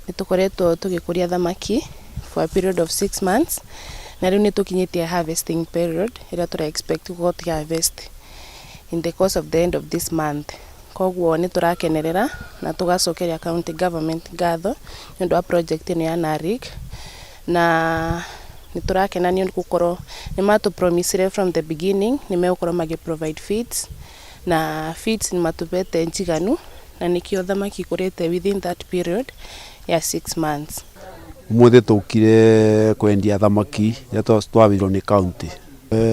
Nĩ tũkoretwo tũgĩkũria thamaki for a period of 6 months, na rĩu nĩ tũkinyĩtie harvesting period ĩrĩa tũra expect gũkorwo tũkĩ harvest in the course of the end of this month. Koguo nĩ tũrakenerera na tũgacokeria county government ngatho nĩ ũndũ wa project ĩno ya NARIC, na nĩ tũrakena nĩ ũndũ gũkorwo nĩ matũ promisire from the beginning nĩ megũkorwo magĩ provide feeds, na feeds nĩ matũbete njiganu, na nĩkĩo thamaki ikũrĩte within that period ya 6 months. Umuthi tukire kwendia thamaki iria twabirwo ni county.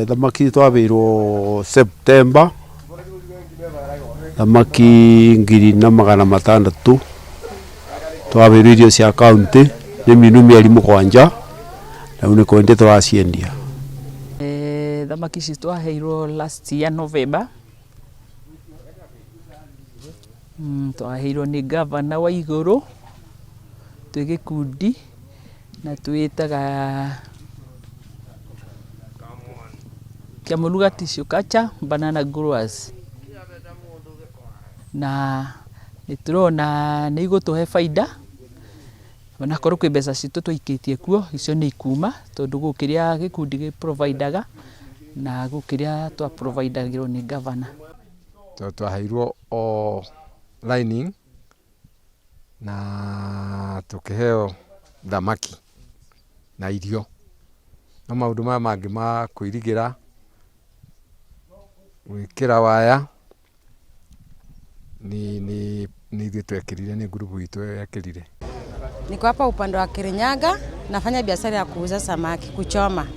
Thamaki twabirwo September, thamaki 1600 twabirwo irio cia county nĩ minu mĩeri 7, rĩu nĩ kwendia tũraciendia. Thamaki ici twaheirwo last year November. Twaheirwo nĩ gavana wa igũrũ twĩ gĩkundi na twĩtaga Kiamũruga Tissue Culture Banana Growers, na nĩ tũrona nĩ igũtũhe baida, onakorwo kwĩ mbeca citũ twaikĩtie kuo, icio nĩ ikuma tondũ gwĩ kĩrĩa gĩkundi gĩ providaga na gwĩ kĩrĩa twa providagĩrwo nĩ gavana. Tondũ twaheirwo o lining na tũkĩheo thamaki na irio, no maũndũ maya mangĩ ma kũirigĩra, gwĩkĩra waya nĩ ithuĩ twekĩrire, nĩ ngurubu itũ yekĩrire. Niko hapa upande wa Kirinyaga, nafanya biashara ya kuuza samaki kuchoma,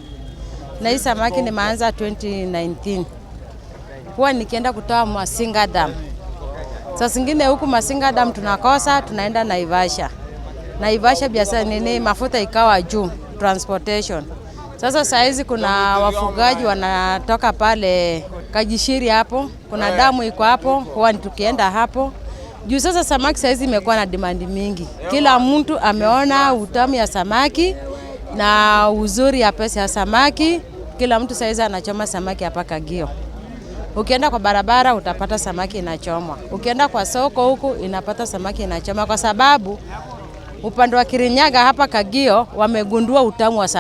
na hii samaki nimeanza 2019. Huwa nikienda kutoa Masinga Dam. Saa zingine huku Masinga Dam tunakosa, tunaenda Naivasha. Naivasha biashara nini, mafuta ikawa juu, transportation. Sasa saa hizi kuna wafugaji wanatoka pale Kajishiri hapo, kuna damu iko hapo, huwa tukienda hapo juu. Sasa samaki saa hizi imekuwa na demand mingi, kila mtu ameona utamu ya samaki na uzuri ya pesa ya samaki. Kila mtu saa hizi anachoma samaki hapa Kagio. Ukienda kwa barabara utapata samaki inachomwa, ukienda kwa soko huku inapata samaki inachomwa, kwa sababu upande wa Kirinyaga hapa Kagio wamegundua utamu wa samaki.